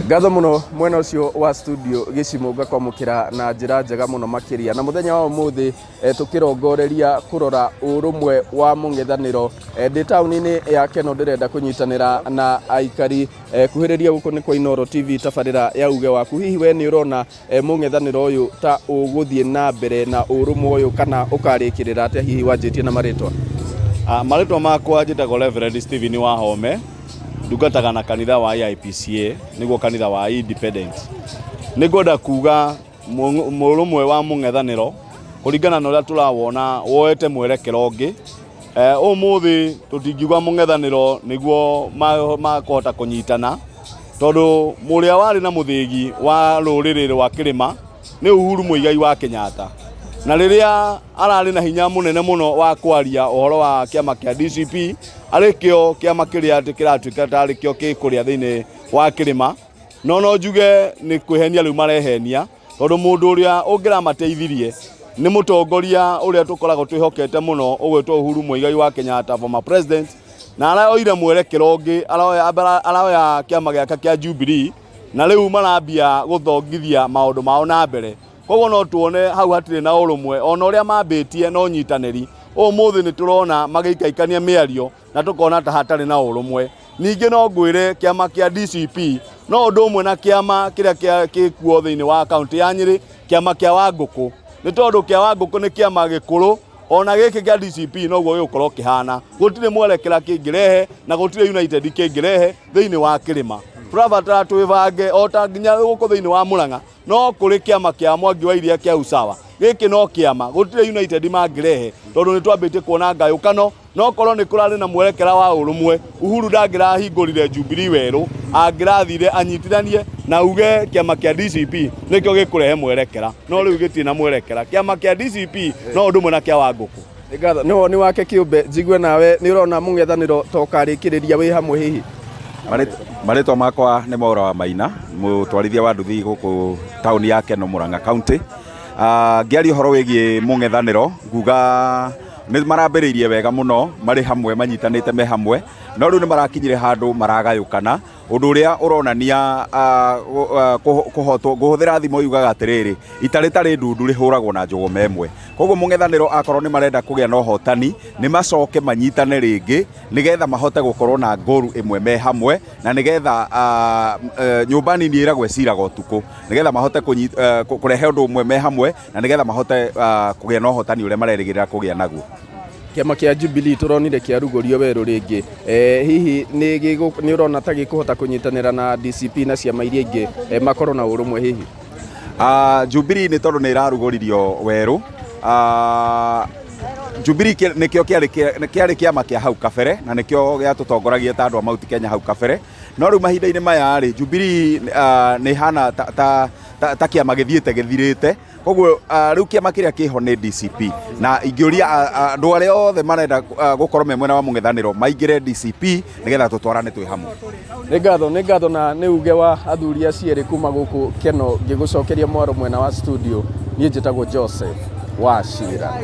Ngatho mũno mwena ũcio wa studio gĩcimũ, ngakwamũkĩra na njĩra njega mũno makĩria. Na mũthenya wa ũmũthĩ tũkĩrongoreria kũrora ũrũmwe wa mũng'ethanĩro, ndĩ taũni-inĩ ya Keno, ndĩrenda kũnyitanĩra na aikari. Kuhĩrĩria gũkũ nĩ kwa Inooro TV, tabarĩra ya uge waku. Hihi we nĩ ũrona mũng'ethanĩro ũyũ ta ũgũthiĩ na mbere na ũrũmwe ũyũ kana ũkarĩkĩrĩra atĩa? Hihi wanjĩtie na marĩtwa? Marĩtwa makwa njĩtagwo Reverend Stephen Wahome, ndungataga na kanitha wa AIPCA, nĩguo kanitha wa Independent. Nĩ ngwenda kuga mũrũmwe wa mũng'ethanĩro kũringana na ũrĩa tũrawona woete mwerekero ũngĩ. Ũmũthĩ tũtingiuga mũng'ethanĩro nĩguo makũhota kũnyitana, tondũ mũrĩa warĩ na mũthĩgi wa rũrĩrĩ rwa kĩrĩma nĩ Uhuru Muigai wa Kenyatta, na rĩrĩa ararĩ na hinya mũnene mũno wa kwaria ũhoro wa kĩama kĩa DCP arĩ kĩo kĩama kĩrĩa atĩ kĩratuĩka tarĩ kĩo gĩkũrĩa thĩinĩ wa kĩrĩma. No njuge nĩ kwĩhenia rĩu marehenia, tondũ mũndũ ũrĩa ũngĩramateithirie nĩ mũtongoria ũrĩa tũkoragwo twĩhokete mũno ũgwĩtwo Uhuru Muigai wa Kenyatta, former president, na araoire mwerekero ũngĩ, aroya kĩama gĩake kĩa Jubilee, na rĩu marambia gũthongithia maũndũ mao na mbere. Koguo no tuone hau hatirĩ na ũrũmwe ona ũrĩa mambĩtie na ũnyitanĩri. Ũmũthĩ nĩ tũrona magĩikaikania mĩario na tũkona ta hatarĩ na ũrũmwe. Ningĩ no ngwĩre kĩama kĩa DCP no ũndũ ũmwe na kĩama kĩrĩa kĩkuo thĩinĩ wa kaũntĩ ya Nyĩrĩ, kĩama kĩa Wangũkũ, nĩ tondũ kĩa Wangũkũ nĩ kĩama gĩkũrũ, ona gĩkĩ kĩa DCP noguo gĩgũkorwo kĩhana. Gũtirĩ mwerekera kĩngĩrehe na gũtirĩ united kĩngĩrehe thĩinĩ wa kĩrĩma. Tũrabatara twĩbange o ta nginya gũkũ thĩinĩ wa Mũrang'a no kũrĩ kĩama kĩa Mwangi wa Iria kĩa Usawa. Gĩkĩ no kĩama, gũtirĩ united mangĩrehe, tondũ nĩ twambĩtie kuona ngayũkano. No korwo nĩ kũrarĩ na mwerekera wa ũrũmwe, Uhuru ndangĩrahingũrire Jubilee werũ, angĩrathire anyitithanie na uge kĩama kĩa DCP nĩkĩo gĩkũrehe mwerekera, no rĩu gĩtirĩ na mwerekera. Kĩama kĩa DCP no ũndũ ũmwe na kĩa Wangũkũ. Nĩ ngatho. Nĩ woni wake kĩũmbe. Njigue nawe nĩ ũrona mũng'ethanĩro ta ũkarĩkĩrĩria wĩ hamwe hihi? Marĩtwa makwa nĩ Mwaura wa Maina, mũtwarithia wa nduthi gũkũ taũni ya Keno, Murang'a County. Ngĩaria ũhoro wĩgiĩ mũng'ethanĩro, nguga nĩ marambĩrĩirie wega mũno marĩ hamwe, manyitanĩte me hamwe, no rĩu nĩ marakinyire handũ maragayũkana, ũndũ ũrĩa ũronania kũhotwo. Ngũhũthĩra thimo yugaga atĩrĩrĩ, ita rĩtarĩ ndundu rĩhũragwo na njũgũma ĩmwe. Koguo mũng'ethanĩro akorwo nĩ marenda kũgĩa na ũhotani, nĩ macoke manyitane rĩngĩ nĩgetha mahote gũkorwo na ngoru ĩmwe me hamwe, na nĩgetha nyũmba nini ĩragwo ĩciraga ũtukũ, nĩgetha mahote kũrehe ũndũ ũmwe me hamwe, na nĩgetha mahote kũgĩa na ũhotani ũrĩa marerĩgĩrĩra kũgĩa naguo. Kĩama kĩa Jubilee tũronire kĩarugũrio werũ rĩngĩ. Hihi nĩ ũrona ta gĩkũhota kũnyitanĩra na DCP na ciama iria ingĩ, makorwo na ũrũmwe hihi? Jubilee nĩ tondũ nĩ ĩrarugũririo werũ. Jubilee nĩkĩo kĩarĩ kĩama kĩa hau kabere na nĩkĩo gĩatũtongoragia ta andũ a Mount Kenya hau kabere, no rĩu mahinda-inĩ maya rĩ, Jubilee nĩ ĩhana ta kĩama gĩthiĩte gĩthirĩte. Koguo rĩu kĩama kĩrĩa kĩho nĩ DCP, na ingĩũria andũ arĩa othe marenda gũkorwo me mwena wa mũng'ethanĩro maingĩre DCP nĩgetha tũtwarane twĩ hamwe. Nĩ ngatho, nĩ ngatho, na nĩ uge wa athuri acio erĩ kuma gũkũ Keno. Ngĩgũcokeria mwaro mwena wa studio, niĩ njĩtagwo Joseph Wachira.